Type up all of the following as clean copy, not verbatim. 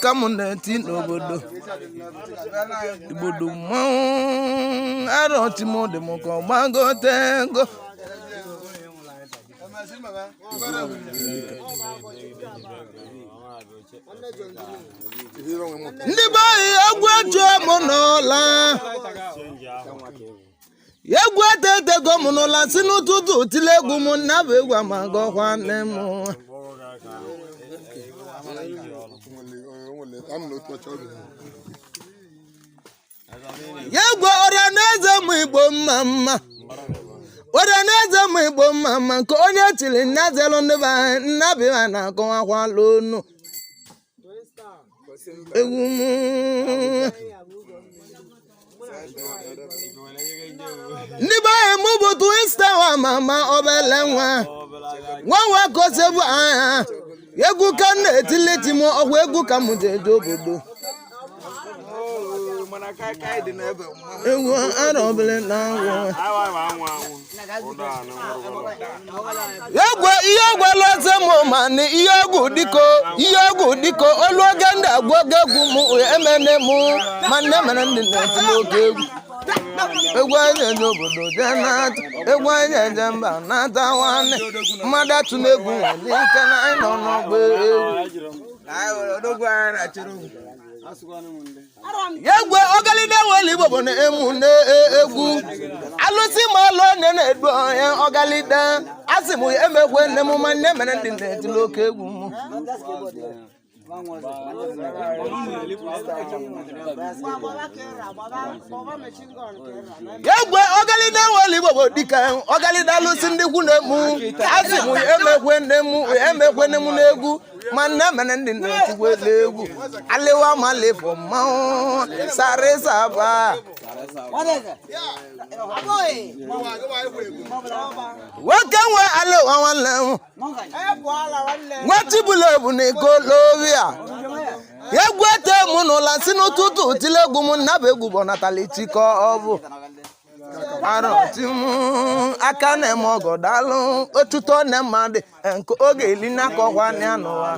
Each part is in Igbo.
Ka m na-eti n'obodo igbodo mmanwụ arọchi m dị m ka ọ gbagote ego. Ndị be anyị, egwu ejuo m n'ụla, egwu etetego m n'ụla, si n'ụtụtụ tile egwu m nnabụ egwu amagọkwa nne m. Ya egwu ọrịa na eze m Igbo mma mma, ọrịa na eze m Igbo mma mma, nke onye chiri nnazelu ndị be anyị nnabịa na-akọwakwala onu egwu m. Ndị be anyị, mụ bụ Twista wa mama obele nwa nwa nwa kosebu anya egwu ka m na-etiliti m ọgwụ egwu ka m ji eje obodo egwu arọbili na ngwụ egwu ihe gwala eze m ma na ihe egwu dịko ihe egwu dịko olu oge ndị agwa oge egwu m emene m ma nne mere ndị na-eti n'oge egwu egwu anyị eje obodo jee nata egwu anyị eje mba nata nwanne mmadụ atụ n'egwu nwere ike na anyị nọ n'ọgba egwu. Egwu ọgalide nwere Igbo bụ na emu na egwu alụsị ma ọlụ onye na-edu onye ọgalide asị m emekwe nne m ma nne mere ndị na-etili oke egwu m. Egwu ọgalide nwere Igbo bụ dike ọgalide alụsị ndị kwu na-emu asị m emekwe nne m emekwe nne m n'egwu ma nne mere ndị na-etikwa egwu alịwa malịfọ mmanwụ sarịsaba. Nwoke nwe alịwa nwanne m nwa tibụla ebu na ikolobia egwu ete m n'ụla si n'ụtụtụ tile egwu m nnaba egwu bụ natalichi ka ọ bụ arọti m aka na-eme ọgọ daalụ otuto na mmadụ nke oge eli n'aka ọkwa ya n'ụwa.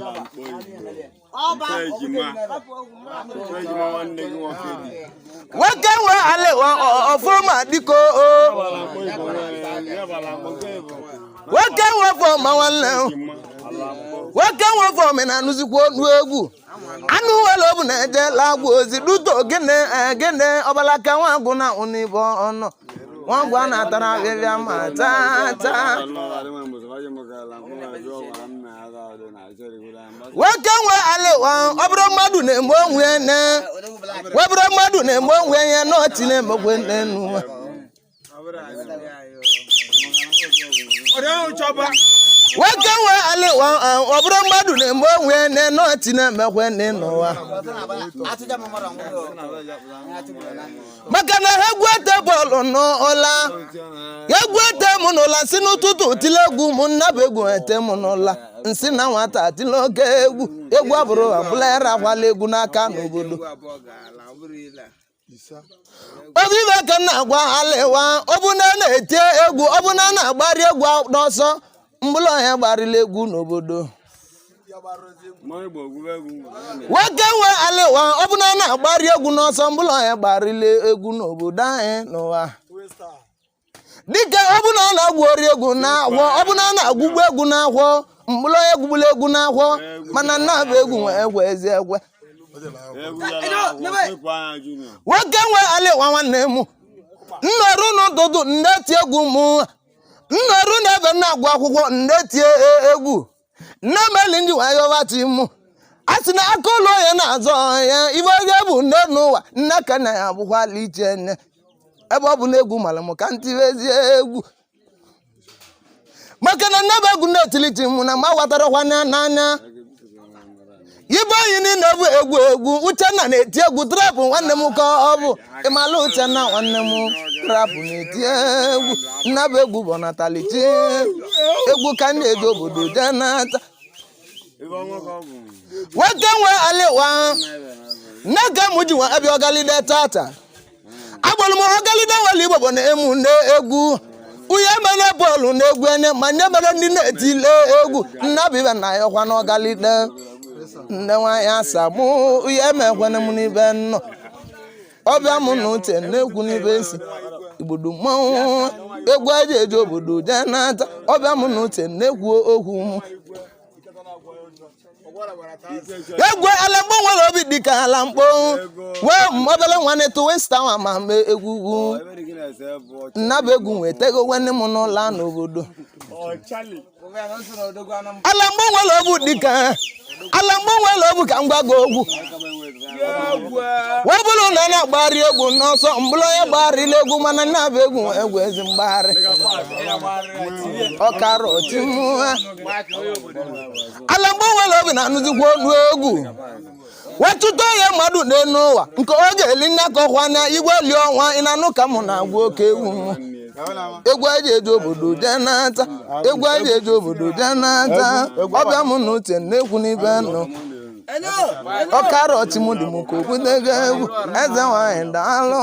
Nwoke nwe alịwa ọfụma dịka o nwoke nwe fọma nwanne m nwoke nwe fọma na-anụzikwa ọnụ egwu anụ nwere obu na-eje lagwa ozi duto gịnị gịnị ọbalaka nwa agwụ na ụnụ ọnụ nwa agwụ a na-atara ahịhịa ma taa taa. Nwoke nwe alịwa ọ bụrụ mmadụ na-eme onwe ya ne webụrụ mmadụ na-eme onwe ya n'ọchị na-emekwe nne n'ụwa. Nwoke nwe alịwa ọ bụrụ mmadụ na-eme onwe ya ne n'ọchị na-emekwe nne n'ụwa maka na ha egwu ete bọọlụ n'ụla egwu ete m n'ụla si n'ụtụtụ tile egwu m nnaba egwu ete m n'ụla nsị na nwata tile oke egwu egwu abụrụ abụla ịrakwala egwu n'aka n'obodo obi ibe ka m na-agwa alịwa ọ bụ na na-eti egwu ọ bụ na na-agbari egwu n'ọsọ mgbụlụ ọhịa gbarila egwu n'obodo. Nwoke nwe alịwa ọ bụ na na-agbari egwu n'ọsọ mgbụlụ ọhịa gbarila egwu n'obodo anyị n'ụwa dịka ọ bụ na a na-agwụ ori egwu na-agwọ ọ bụ na a na-agwụgbu egwu na-agwọ mkpụrụ onye gwugbula egwu na-agwọ mana nna bụ egwu nwe egwe ezi egwe. Nwoke nwe alịwa nwanne m nnoru n'ụtụtụ nneti egwu m nnoru n'ebe na-agụ akwụkwọ nneti egwu nne meli ndị wayọba ti mụ a sị na aka ụlọ onye na-azọ ya ibe onye bụ nne n'ụwa nne ka na ya abụkwala iche nne ebe ọ bụ na egwu mara m ka ntibezie egwu maka na nne bụ egwu na-etiliti mụ na ma ghọtarakwa n'anya ibe anyị niile bụ egwu egwu Uchenna na-eti egwu trapụ nwanne m ka ọ bụ ịmala Uchenna nwanne m trapụ na-eti egwu nnabụ egwu bụ natalichi egwu ka m na-eji obodo jee nata. Nwoke nwe alịwa nne ka m ji nwa abịa ọgalide tata agbara m ọgalide nwere Igbo bụ na emu na egwu unye mere bọọlụ na egwu ene ma nye mere ndị na-etile egwu nnabụ ibe na ya ọkwa n'ọgalide. Nne nwaanyị asa mụ ya emekwana m n'ibe nnọ ọbịa mụ na uche na-ekwu n'ibe esi igbodo mmanwụ egwu eji eji obodo jee nata ọbịa mụ na uche na-ekwu okwu mụ. Egwu ala mkpo nwere obi dịka ala mkpo wee obere nwanne tụwe stawa ma mee egwugwu nnaba egwu nwetago nwanne m n'ụlọ n'obodo. Ala mgbo nwere obu dịka ala mgbo nwere obu ka m gwa gị okwu. Wee bụrụ na ọ na-agbagharị egwu n'ọsọ mgbụrụ onye gbagharịla egwu mana nnaba egwu egwu ezi mgbagharị ọkara otimụa. Ala mgbo nwere obi na-anụzikwa ọnụ egwu wetụta onye mmadụ n'elu ụwa nke ọ ga-eli nnakọkwa na igwe li ọnwa ị na-anụ ka mụ na-agwa oke egwu m. Egwu eji eji obodo jee nata egwu eji eji obodo jee nata ọbịa mụ na uche na-ekwu n'ibe nọ ọkara ọchị m dị m ka okwutego egwu eze nwanyị daalụ.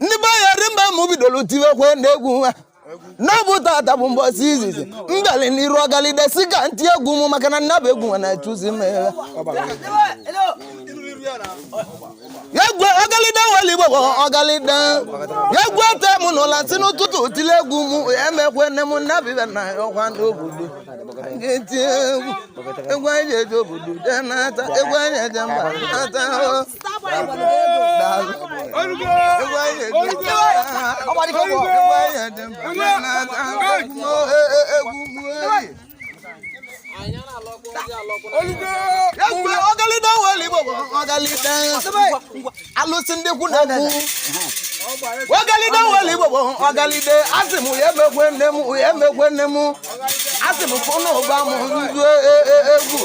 Ndị be ya ri mgbe m bidoro tiwekwe n'egwu ha n'ọbụ tata bụ mbọsị izizi mbeli n'iru ọgalide si ka ntị egwu m maka na nnaba egwu nwa na-echụzi m ya. Egwu ọgalide nwere igbo bụ ọgalide egwu ete m n'ụla si n'ụtụtụ tili egwu m emekwe nne m nnabibe na ọkwa n'obodo anyị eti egwu egwu anyị eji obodo jee nata egwu anyị eje mba nata. Daalụ. Egwu anyị eji egwu anyị eje mba nata egwu m egwu. Egwu ọgalide nwere igbo bụ ọgalide alụsị ndị kwu na-ekwu ọgalide nwere igbo bụ ọgalide asị m ya emekwe nne m ya emekwe nne m asị m fụnụ ụba m nzu egwu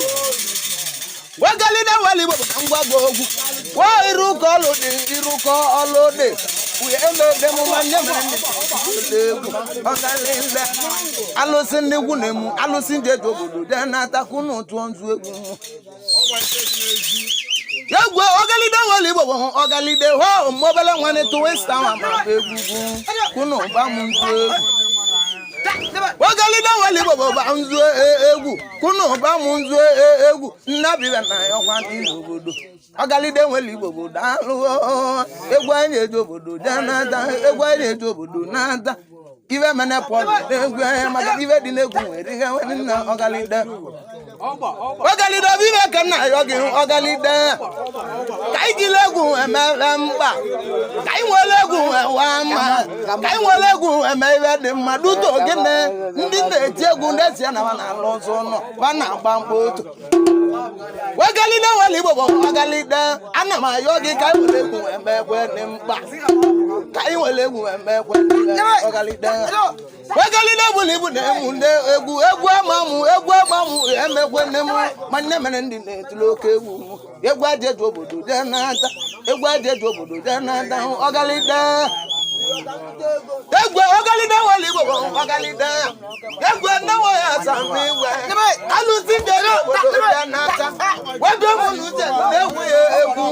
ọgalide nwere igbo bụ ka ngwa gị okwu wee iru ka ọlụ dị iru ka ọlụ dị uye emede m ma nye mere ndị egwu ọgalide alụsị ndị kwu na-emu alụsị ndị eji obodo jee nata kwunu tụọ nzu egwu egwu ọgalide nwere igbo bụ ọgalide ho mobele nwanne tụwe stawa ma egwu kwunu ba m nzu egwu ọgalide nwere igbo bụ ba nzu egwu kwunu ba m nzu egwu nnabibe na ọkwa ndị obodo ọgalide nwere igbo bụ daalụ egwu anyị eji obodo jee nata egwu anyị eji obodo nata ibe mene pọl n'egwu anyị maka ibe dị n'egwu nwere ihe nwere nna ọgalide ọgalide bụ ibe ka nna ayọ gị ọgalide ka anyị jiri egwu emebe mkpa ka anyị nwere egwu ewa mma ka anyị nwere egwu eme ibe dị mma duto gịnị ndị na-eti egwu ndị esi ya na ba na-alụ ọzọ ụlọ ba na-agba mkpa otu ọgalide nwere igbo bụ ọgalide ana m ayọ gị ka anyị nwere egwu eme ekwe dị mkpa ka anyị nwere egwu eme ekwe ọgalide ọgalide bụrụ ibu na-emu ndị egwu egwu amamụ egwu amamụ emekwe nne m ma nne mere ndị na-etili oke egwu m egwu aja eji obodo jee nata egwu aja eji obodo jee nata ọgalide egwu ọgalide nwere igbo bụ ọgalide egwu nne nwe ya asa m igwe alụsị ndị eji obodo jee nata webe mụ na uche na-egwu ya egwu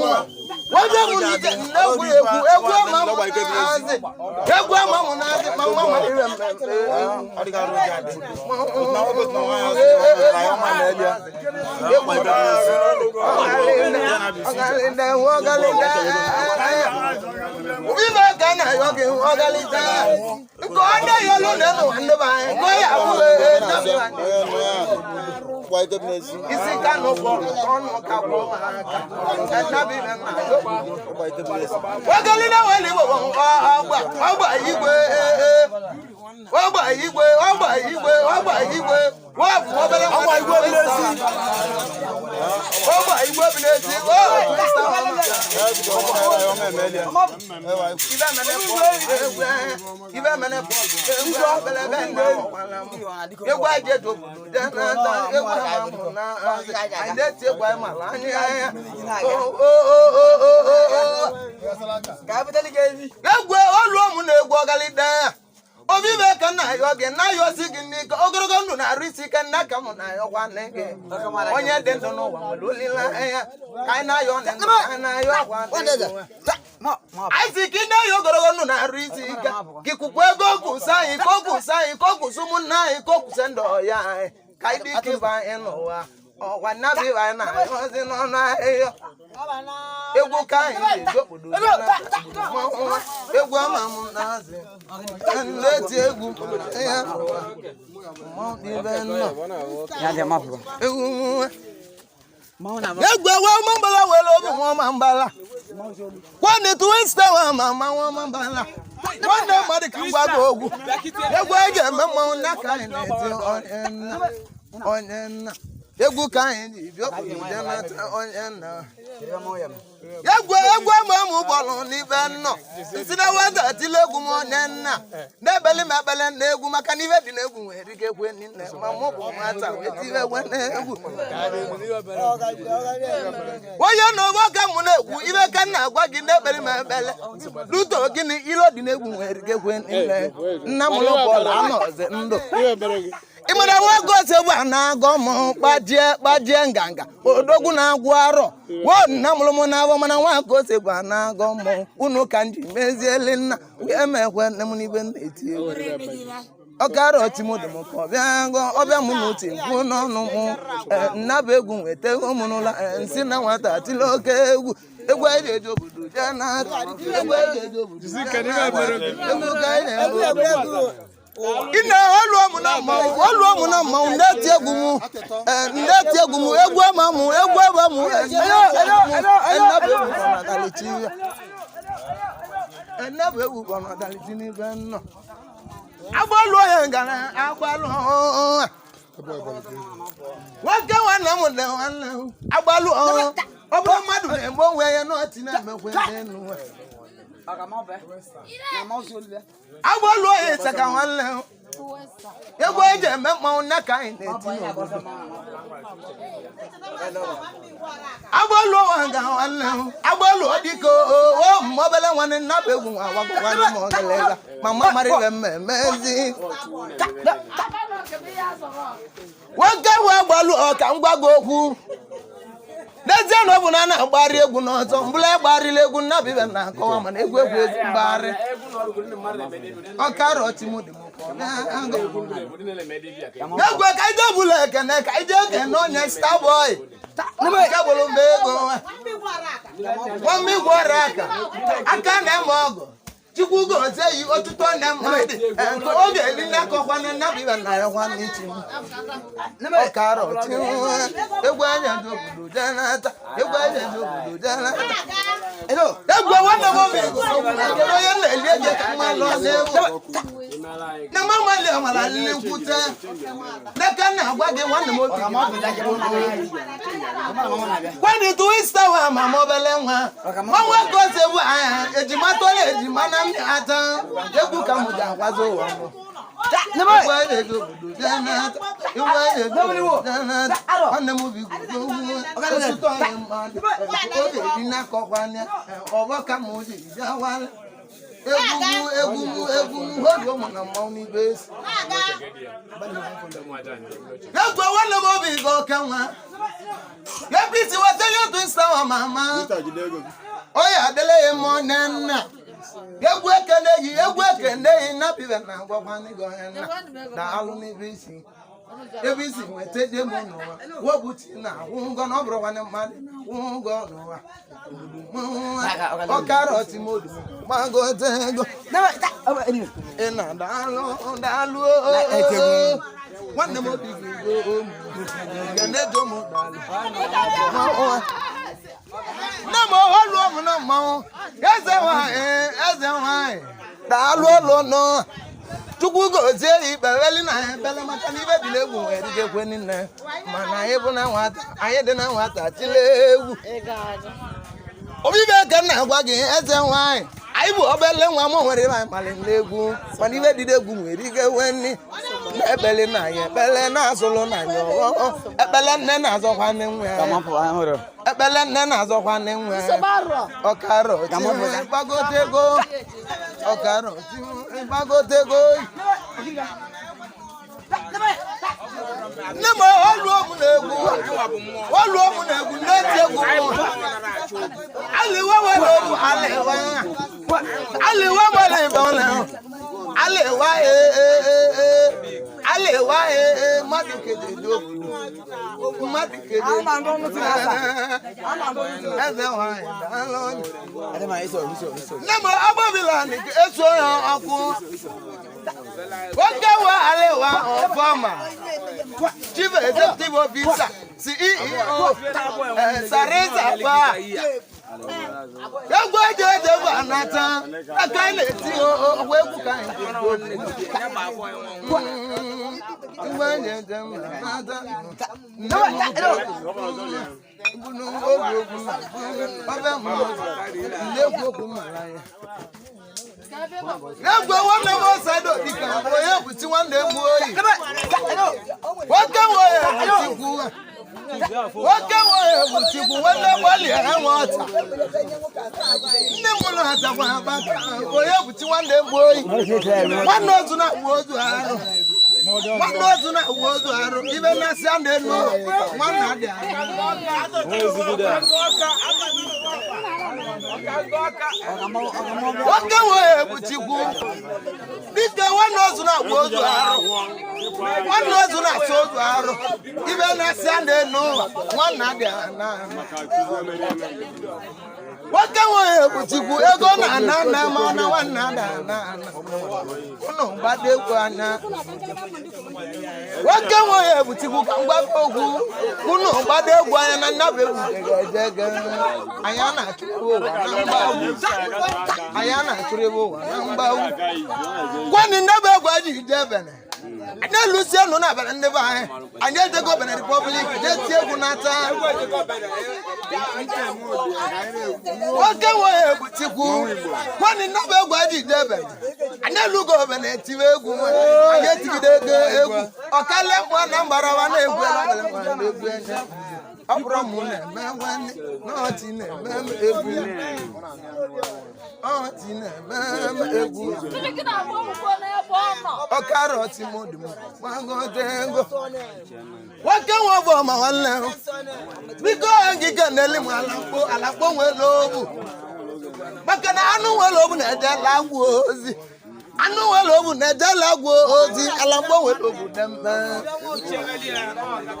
webe mụ na uche na-egwu ya egwu egwu amamụ na-azị egwu amamụ na-azị ma nwa nwere ire mmemme ọgalide ọgalide ibe ka na-ayọ gị ọgalide nke ọ na-eyelu n'elu ndị be anyị ka ọ ya abụghị isi ka n'ụkwụ ọnụ ka gwọ aka nnabi na ọgalide nwere igbo bụ ọgba ọgba igwe ọgba igwe ọgba igwe ọgba igwe wọ́n obere ọgba igwe bi n'ezi ọgba igwe bi n'ezi ibe mene egwu aje eji obodo jee nata egwu amamụ na anyị na-eti egwu anyị mara anyị anya egwu olu ọmụ na egwu ọgalide obi be ka nna ayọ gị nna ayọsi gị n'ike ogologo ndụ na-arụ isi ike nna ka mụ na-ayọkwa nne gị onye dị ndụ n'ụwa nwere olileanya ka anyị na-ayọ nne ndụ ka anyị na-ayọ akwa anyị si ka ị na-ayọ ogologo ndụ na-arụ isi ike ka ikuku ego kwụsị anyị ka o kwụsị anyị ka o kwụsị ụmụnna anyị ka o kwụsị ndụ ya anyị. Ka anyị dị ike ịba anyị n'ụwa ọkwa nnabụ ịba anyị na-anyọzi n'ọnụ ahịhịa. Egwu ka anyị ji okpodo mmanwụ, egwu ama m na-azị na-eti egwu ya n'ụwa mmanwụ dị ibe nnọọ. Egwu egwu ewe ọma mbala were obi nwa ọma mbala nwanne twista wa ma ma nwa ọma mbala nwanne mmadụ ka ngwa gị ogwu. Egwu eji eme mmanwụ n'aka anyị na-eti onye nna, onye nna. Egwu ka anyị ji bịa obodo jee nata onye nna. Egwu egwu ama m bọọlụ n'ibe nnọ nsi na nwata tile egwu m onye nna na-ebeli m ebele na egwu, maka na ibe dị n'egwu nwere ike ekwe nne ma mụ bụ nwata wee tibe egwe n'egwu. Onye na ọgbọ ka mụ na-ekwu ibe ka m na-agwa gị na-ekpere m ekpele luto gịnị ilo dị n'egwu nwere ike ekwe nne nna m bọọlụ anọzi ndụ. Ịmara nwoke osegbu a na-agọ m kpajie kpajie nganga odogwu na-agwụ arọ wo nna mụrụ m na-abọ, mana nwa osegbu a na-agọ m unu ka m ji mezieli nna wee mekwe nne m n'ibe na-eti egwu. Ọkara ọchimụdị m ka ọbịa gọ ọbịa m n'uche kwuo n'ọnụ m nnabụ egwu nweta ego m n'ụlọ nsị na nwata tili oke egwu. Egwu anyị ji eje obodo jee na egwu anyị ji eje obodo jee na egwu ka anyị na-eme. Ine olu ọmụ na mmanwụ, olu ọmụ na mmanwụ na-eti egwu m, na-eti egwu m, egwu ama m, egwu ebe m, nnabụ egwu kọ na dalichi ya, nnabụ egwu kọ na dalichi n'ibe nnọ agbalụ onye ngara agbalụ nwoke nwanne m dị nwanne m agbalụ. Ọ bụrụ mmadụ na-egbu onwe ya n'ọtị na-emekwe n'elu agbalụ onye ịchaka nwanne m. Egwu eji eme mmanwụ nne ka anyị na-eti n'obodo. Agbalụ nwa nga nwanne m agbalụ dịka o mobele nwanne nna bụ egwu nwa agwagwanne m ogelega ma mma mara ibe mmemme ezi nwoke wee gbalụ ọka ngwa gị okwu. N'ezie na ọ bụ na a na-agbari egwu n'ọzọ mbụla agbarila egwu nna bụ ibe na-akọwa, mana egwu egwu ezi mgbagharị ọkara ọchịmụdị m egwu ka ije bụla ekene ka ije ekene onye starboy nke bụrụ mba ego nwamigwe ọrụ aka aka na-eme ọgụ. Chukwu gozie yi ọtụtụ onye mmadụ nke oge eli na-akọkwana nna bụ ibe na ya nwanne ichi m ọkara ọchị egwu anya ndị obodo jee nata egwu anya ndị obodo jee nata egwu nwanne m obi kedu onye na-eli ego ka mma lụọ n'egwu na mama li amara nlekwute n'aka na-agwa gị nwanne m obi kwani twista wa ma mobele nwa nwa gosi egwu anya ejima tọrọ ejima na mmị ata egwu ka m ji agwazi ụwa m. Egwu anyị na-eji obodo jee nata, egwu anyị na-eji obodo jee nata. Nwanne m bi guzo osụtọ onye mmadụ oge eri na-akọkwanya ọgbọ ka m ji bịa egwu egwu egwu egwu ụmụ na mmanwụ n'ibe esi egwu nwanne m obi ga oke nwa episi weta ya otu nsa wa mama onye adịla ya mma nne nna egwu ekene yi egwu ekene yi nabibe na agwakwanị gị onye nna daalụ n'ebe isi ebe isi nweta je m n'ụwa wọbụchi na-akwụ ụgwọ na ọ bụrụ nwanne mmadụ na-akwụ ụgwọ n'ụwa ọkara ọtimodu gbagote ego ị na-daalụ daalụ nwanne m obi gị kene m daalụ nne m olu m na mmanwụ eze nwanyị eze nwanyị daalụ olu nọ Chukwu gozie ikpe weli na ebele maka na ibe dị n'egwu nwere ike kwe nne mana anyị bụ na nwata anyị dị na nwata tile egwu obibe ka m na-agwa gị eze nwanyị anyị bụ obele nwa m nwere ibe anyị mali n'egwu mana ibe dị n'egwu nwere ike nwe nni na-ekpele na anyị ekpele na-azụlụ na anyị ọghọ ekpele nne na-azọkwa nne nwe ekpele nne na-azọkwa nne nwe ọkara ọchị gbagote ego ọkara ọchị gbagote ego nne m olu m na-egwu olu m na-egwu na-eti egwu aliwe were obu aliwe aliwe were ibe ọla Alịwa, ee ee ee, alịwa, ee ee, mmadụ kejeje obodo, mmadụ kejeje eze nwanyị, daalụ. Nne m, agbabila eso ya ọkụ. Nwoke nwe alịwa ọfọma, Chief Executive Officer, CEO, Sarisa Bar. Egwu eji eje bụ anata aka anyị na-eti ọgwụ egwu ka anyị ji egwu eji eje mba nata. Nne m bunu obi okwu ọbẹ mụ ndị egwu okwu mara ya. Egwu nwanne m ọsado dịka onye bụchi nwanne m oyi. Nwoke nwe ya bụchikwu, nwoke nwe ya bụchikwu nwanne gbalịa enwe ọcha. Nne m ụlọ achakwa akpaka onye bụchi nwanne m oyi. Nwanne ozu na-akpụ ozu arụ, nwanne ozu na-akpụ ozu arụ, ibe na-asị a na-enu nwanne adị arụ. Nwoke nwe ya ebuchikwu dike, nwanne ozu na-akpụ ozu arụ, nwanne ozu na-asa ozu arụ, ibe na-asị a na-enu nwanne adị ana. Nwoke nwe ya ebuchikwu ego na-ana ana, ma na nwanne ada ana ana. Ụnụ gbado egwu anya. Nwoke nwe ya ebuchikwu, ka mgbakọ okwu ụnụ gbado egwu anya na nnabụ egwu jegejege. Anyị a na-achụrụ ebe ụwa na mgbagwu, anyị a na-achụrụ ebe ụwa na mgbagwu. Kwani nnabụ egwu anyị ije bene na-elusi enu na abalị. Ndị be anyị, anyị ejego Benin Republic jee tie egwu n'ata. Nwoke nwe ya egbuchikwu, kwani nnabụ egwu anyị ije bene, anyị elugo bene etiwe egwu, anyị etigide ego egwu ọkale mkpọ na mgbarawa na-egwu na-egwu enye. Ọ bụrụ mụ na-eme nwanne n'ọchị na-eme m egwu, ọchị na-eme m egwu. Ọkara ọchị m dị m gbagote ego. Nwoke nwe bụ ọma nwanne m, biko ngige na-eli m alakpo alakpo nwere obu, maka na anụ nwere obu na-ejela agwụ ozi, anụ nwere obu na-ejela agwụ ozi. Alakpo nwere obu dembe,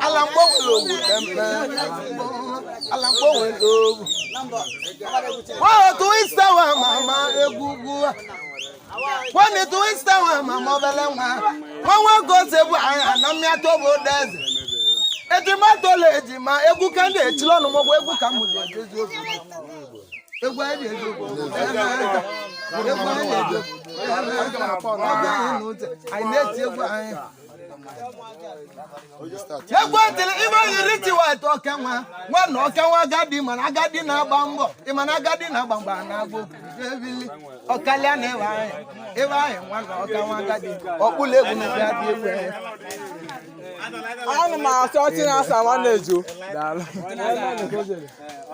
alakpo nwere obu dembe, alakpo nwere obu. Wọ́n twista wa mama egwugwu, wọ́n twista wa mama obele nwa nwa nwoke ose bụ anya na mmịata obodo eze ejima tola ejima. Egwu ka ndị echila ọnụ mọgwụ egwu ka m ji ejezi obodo. Egwu anyị eji obodo, egwu anyị eji obodo anyị na-eti egwu anyị. Egwu etiri ibe yiri tiwa eto oke nwa nwa na oke nwa agadi, mana agadi na-agba mbọ, ịmana agadi na-agba mgba na-agba ebili ọkalịa na ịwa anyị ịwa anyị nwa na oke nwa agadi ọkpụla egwu na ebe adị egwu. Ana m asị ọchị na-asa nwanne ejo. Daalụ.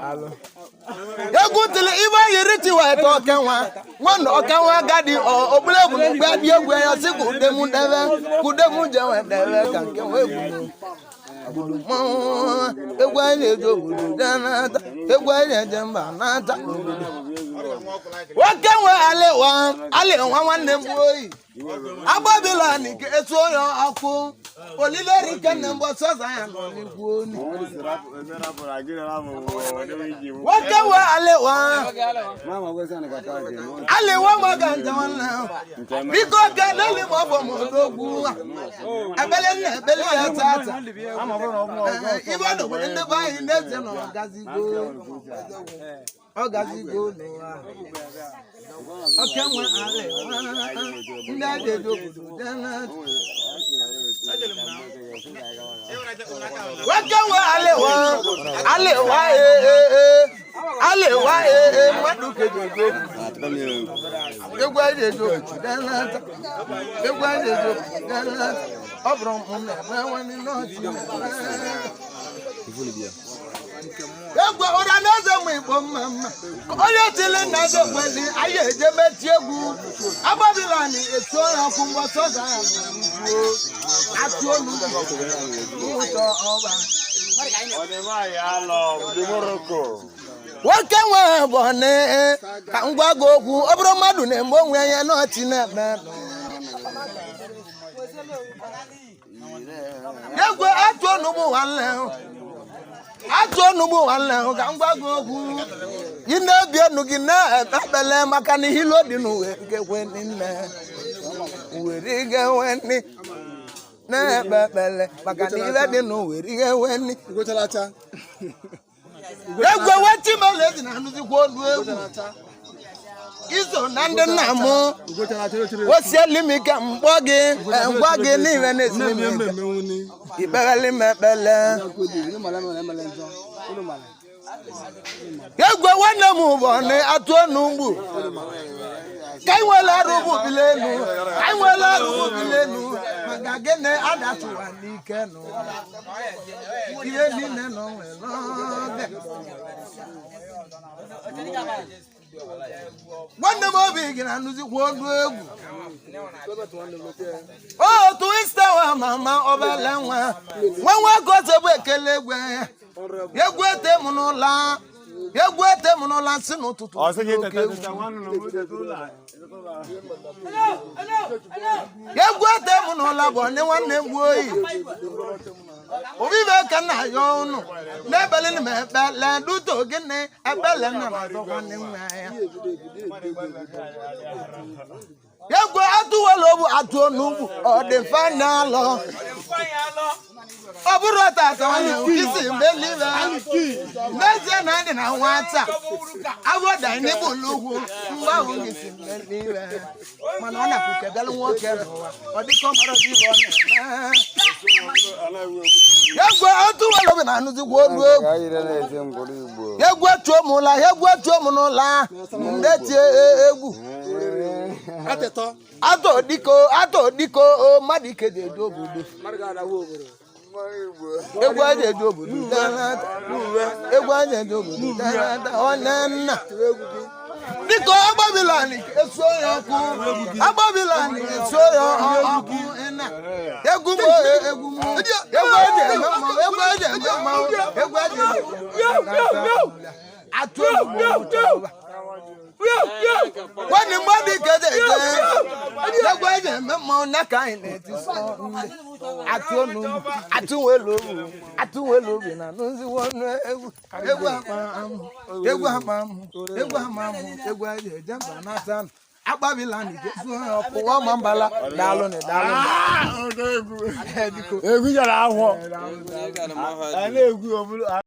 Daalụ. Egwu tiri ibe yiri tiwa eto oke nwa nwa na oke nwa agadi ọkpụla egwu na mgbe adị egwu ya sị kudemu debe kudemu jewe debe ka nke nwa egwu obodo mmanwụ. Egwu anyị na-eji obodo jee nata, egwu anyị na-eje mba nata obodo. Nwoke nwe alịwa alịwa nwanne m oyi agbabila nke etu onye ọkụ olile rike nne mbọ sọza ya nọ n'ikwu onu. Nwoke nwe alịwa alịwa maka nje nwanne m, biko kelele m ọbọ m odogwu ebele nna ebele ya tata ibe n'obodo. Ndị be anyị na-eze na ọgazigo, ọgazigo n'ụwa. Oke nwe alịwa, ndị a ga-eji obodo jee na nwoke nwe alịwa alịwa, ee ee, alịwa, ee ee, mmadụ keji eji obodo. Egwu anyị eji obodo jee nata, egwu anyị eji obodo jee nata. Ọ bụrụ m na-eme nwanne n'ọchị egwu ụra na eze m Igbo mma mma. Onye tili na eze kweli anyị eje meti egwu agbabila anyị etu onye ọkụ mgbọsọ ga ya atụ olu ụtọ ọba. Nwoke nwe bụ ka ngwa gị okwu, ọ bụrụ mmadụ na-eme onwe ya n'ọchị na-eme. Egwe atụ onugbu nwanne, atụ onugbu nwanne, ka m gwa gị okwu. Ị na-ebi enu gị na-ekpe ekpele maka na ihe ilo dị n'uwe nke kwe nne were ige nwenni na-ekpe ekpele maka na ihe dị n'uwe ige nwenni. Egwe wetimele dị na anụzikwa olu egwu iso na ndị nna m wesieli m ike mkpọ gị, ngwa gị n'ihe na-esiri m ike ikpeghelị m ekpele. Egwe nwanne m bụ ọnị atụ onugbu ka anyị nwere arụ bụ bili elu, ka anyị nwere arụ bụ bili elu maka gịnị adatụwa n'ike n'ụwa ihe niile nọ nwere oge. Nwanne m obi gị na-anụzikwa olu egwu otu istewa mama obele nwa nwa nwa gozebụ ekele egwe egwu ete m n'ụla egwu ete m n'ụla si n'ụtụtụ oke egwu. Egwu ete m n'ụla bụ onye nwanne m gbuo oyi obibe ka nna ya ọnụ n'ebele m ekpele duto gịnị ekpele nna na atọ nwanne nwa ya. Egwu atụwela obu atụ onugbu ọ dị mfe n'alọ ọ bụrụ tata nwanne m isi mgbe n'ezie na ndị na nwata agwọda n'ịbụlụ ugwu mgbe ahụ gị si mgbe mana ọ na-akwụkebelụ nwoke n'ụwa ọ dịka ọ mara ọdị ihe ọ na-eme. Egwu atụwela obi na-anụzikwa olu egwu. Egwu etuo m ụla, egwu etuo m n'ụla nde tie egwu atọ diko atọ diko o mmadụ ike ji eju obodo egwu aja eju obodo egwu aja eju obodo onye nna dịka agbabilani esuo ya ọkụ agbabilani esuo ya ọkụ egwu m egwu m egwu aja eme mmanwụ egwu aja eme mmanwụ egwu aja eme atụ egwu nwanne mmadụ ike dị eje egwu eji eme mmanwụ na ka anyị na-eti sọ atụ onu atụ nwelu obi atụ nwelu obi na nụziwo ọnụ egwu egwu ama amụ egwu ama amụ egwu ama amụ egwu eji eje mba na-ata agbabila na ike zuo ya ọkụ ọma mbala daalụ na daalụ. Egwu jara ahụ. A na-egwu ọ bụrụ.